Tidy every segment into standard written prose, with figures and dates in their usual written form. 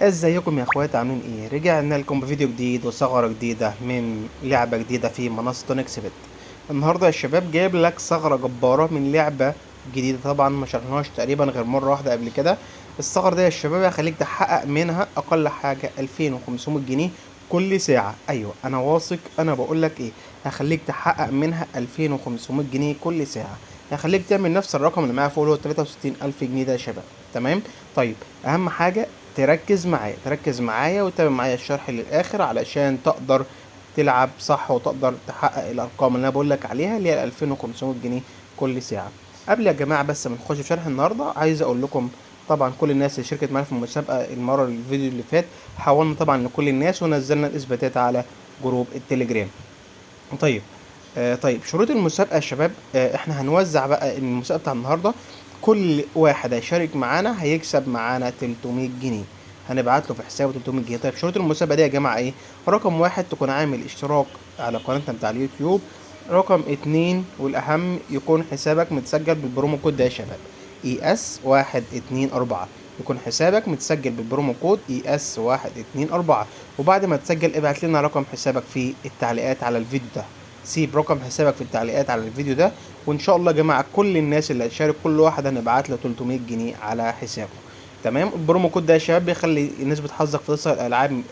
ازيكم يا اخوات؟ عاملين ايه؟ رجعنا لكم بفيديو جديد وثغرة جديدة من لعبة جديدة في منصة 1xBet. النهاردة يا شباب جايب لك ثغرة جبارة من لعبة جديدة، طبعا ما شرحناهاش تقريبا غير مرة واحدة قبل كده. الثغرة دي يا شباب هخليك تحقق منها اقل حاجة 2500 جنيه كل ساعة. ايوه انا واثق، انا بقول لك ايه، هخليك تحقق منها 2500 جنيه كل ساعة، هخليك تعمل نفس الرقم اللي معايا فوق اللي هو 63000 جنيه ده يا شباب. تمام؟ طيب اهم حاجة تركز معايا، تركز معايا وتابع معايا الشرح للاخر علشان تقدر تلعب صح وتقدر تحقق الارقام اللي انا بقول لك عليها اللي هي 2500 جنيه كل ساعة. قبل يا جماعة بس ما نخش في شرح النهاردة، عايز اقول لكم طبعا كل الناس اللي شاركت معانا في المسابقة المرة الفيديو اللي فات، حاولنا طبعا لكل الناس ونزلنا الاثباتات على جروب التليجرام. طيب شروط المسابقة يا شباب، احنا هنوزع بقى المسابقة بتاع النهاردة، كل واحد هيشارك معانا هيكسب معانا 300 جنيه، هنبعت له في حسابه 300 جنيه. طيب شروط المسابقة دي يا جماعة ايه؟ رقم واحد تكون عامل اشتراك على قناتنا بتاع اليوتيوب. رقم 2 والاهم يكون حسابك متسجل بال promo code ده يا شباب، ES 124، يكون حسابك متسجل بال promo code ES 124. وبعد ما تسجل ابعت لنا رقم حسابك في التعليقات على الفيديو ده، سيب رقم حسابك في التعليقات على الفيديو ده، وان شاء الله يا جماعة كل الناس اللي هتشارك كل واحد هنبعت له 300 جنيه على حسابه. تمام؟ ال promo code ده يا شباب بيخلي نسبه حظك في تصل الالعاب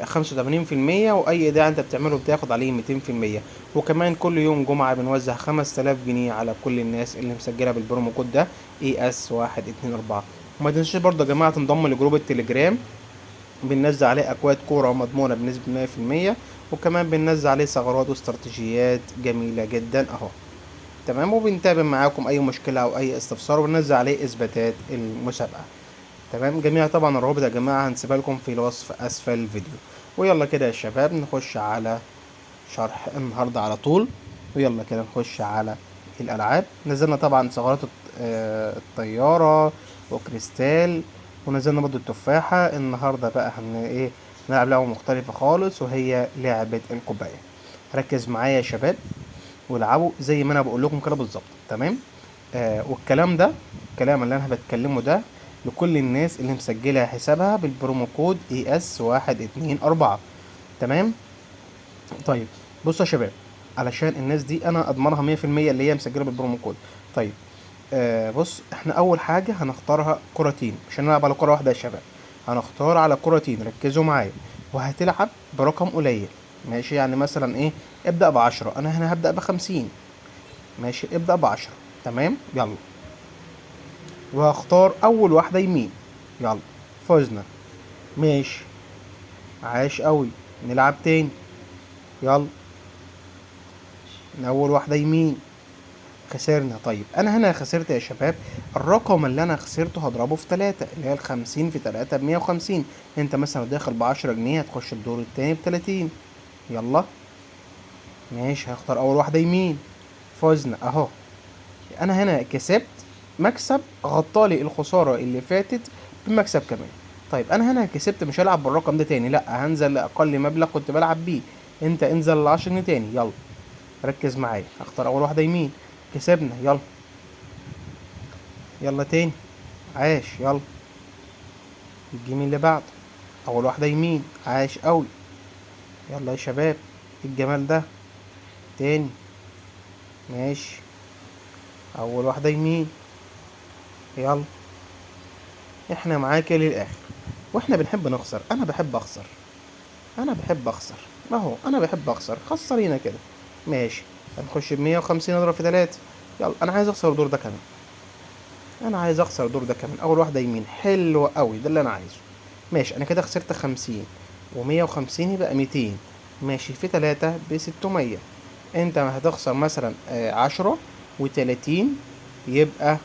خمسة وتمانين في المية، واي ايداع انت بتعمله بتاخد عليه ميتين في المية. وكمان كل يوم جمعة بنوزع 5000 جنيه على كل الناس اللي مسجلة بال promo code ده ES 124. وما تنسوش برضه يا جماعة تنضم لجروب التليجرام، بننزل عليه اكواد كورة مضمونة بنسبة مية في المية، وكمان بننزل عليه ثغرات واستراتيجيات جميلة جدا اهو. تمام؟ وبنتابع معاكم اي مشكلة او اي استفسار، وبننزل عليه اثباتات المسابقة. تمام؟ جميع طبعا الروابط يا جماعة هنسيبها لكم في الوصف اسفل الفيديو. ويلا كده يا شباب نخش على شرح النهاردة على طول. ويلا كده نخش على الالعاب. نزلنا طبعا ثغرات الطيارة وكريستال، ونزلنا برضو التفاحة. النهاردة بقى نلعب لعبة مختلفة خالص، وهي لعبة الكوباية. ركز معايا يا شباب والعبوا زي ما انا بقول لكم كده بالظبط. تمام؟ والكلام ده، الكلام اللي انا بتكلمه ده لكل الناس اللي مسجلة حسابها بال promo code ES 124. تمام؟ طيب بصوا يا شباب، علشان الناس دي انا اضمنها مية في المية اللي هي مسجلة بال promo code. طيب بص، احنا اول حاجة هنختارها كرتين، مش هنلعب على كرة واحدة يا شباب، هنختار على كرتين. ركزوا معايا، وهتلعب برقم قليل. ماشي؟ يعني مثلا ايه، ابدأ ب10، انا هنا هبدأ ب50. ماشي؟ ابدأ ب10. تمام؟ يلا، وهختار اول واحدة يمين. يلا فزنا. ماشي، عاش قوي. نلعب تاني. يلا، اول واحدة يمين، خسرنا. طيب انا هنا خسرت يا شباب، الرقم اللي انا خسرته هضربه في تلاتة، اللي هي الخمسين في تلاتة بمية وخمسين. انت مثلا داخل ب10 جنيه هتخش الدور التاني بتلاتين. يلا ماشي، هختار اول واحدة يمين، فزنا اهو. انا هنا كسبت مكسب غطالي الخسارة اللي فاتت بمكسب كمان. طيب انا هنا كسبت، مش هلعب بالرقم ده تاني، لا هنزل لاقل مبلغ كنت بلعب بيه. انت انزل ل10 جنيه تاني. يلا ركز معايا، هختار اول واحدة يمين، كسبنا. يلا يلا تاني، عاش. يلا الجيم اللي بعده، اول واحدة يمين، عاش قوي. يلا يا شباب، الجمال ده تاني. ماشي، اول واحدة يمين. يلا احنا معاك للاخر، واحنا بنحب نخسر. انا بحب اخسر، انا بحب اخسر اهو، انا بحب اخسر. خسرينا كده. ماشي، هنخش بمية وخمسين، اضرب في تلاتة. يلا انا عايز اخسر الدور ده كمان، انا عايز اخسر الدور ده كمان. اول واحدة يمين، حلو قوي، ده اللي انا عايزه. ماشي، انا كده خسرت 50 ومية وخمسين يبقى ميتين. ماشي، في تلاتة بستمية. انت هتخسر مثلا، عشرة وتلاتين يبقى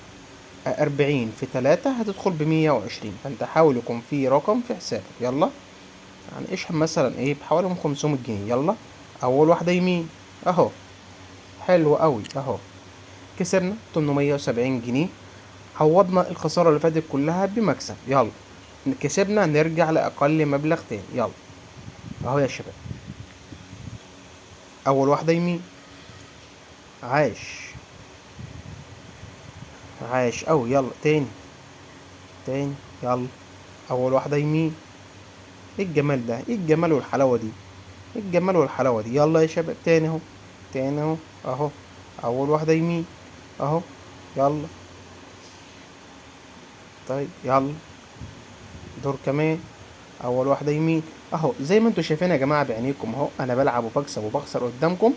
40، في 3 هتدخل ب120. فانت حاول يكون في رقم في حسابك. يلا اشحن مثلا ايه بحوالي 500 جنيه. يلا اول واحدة يمين اهو، حلو قوي اهو، كسبنا 870 جنيه، عوضنا الخسارة اللي فاتت كلها بمكسب. يلا كسبنا، نرجع لأقل مبلغ تاني. يلا اهو يا شباب، اول واحدة يمين، عاش عاش قوي. يلا تاني تاني، يلا اول واحدة يمين. ايه الجمال ده، ايه الجمال والحلاوه دي، ايه الجمال والحلاوه دي. يلا يا شباب تاني اهو، تاني اهو، اهو اول واحدة يمين اهو. يلا طيب يلا دور كمان، اول واحدة يمين اهو. زي ما انتوا شايفين يا جماعة بعينيكم اهو، انا بلعب وبكسب وبخسر قدامكم.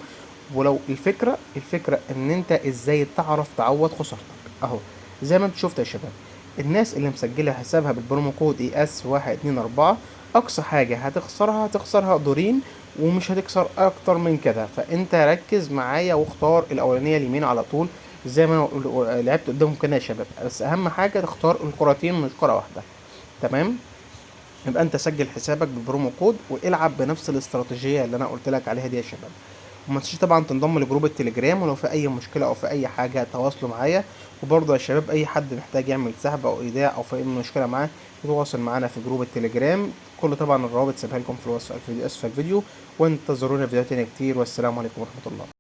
ولو الفكرة ان انت ازاي تعرف تعوض خسارتك اهو. زي ما انتوا شفتوا يا شباب، الناس اللي مسجله حسابها بال promo code ES 124 اقصى حاجة هتخسرها هتخسرها دورين، ومش هتكسر اكتر من كده. فانت ركز معايا واختار الاولانية اليمين على طول زي ما انا لعبت قدامكم كده يا شباب. بس اهم حاجة تختار الكرتين مش كره واحدة، تمام؟ يبقى انت سجل حسابك بال promo code والعب بنفس الاستراتيجية اللي انا قلت لك عليها دي يا شباب. وما تنساش طبعا تنضم لجروب التليجرام، ولو في اي مشكلة او في اي حاجة تواصلوا معايا. وبرضه يا شباب اي حد محتاج يعمل سحب او ايداع او في اي مشكلة معاه يتواصل معانا في جروب التليجرام. كل طبعا الروابط سيبها لكم في الوصف اسفل الفيديو، وانتظرونا في فيديوهات تانية كتير. والسلام عليكم ورحمة الله.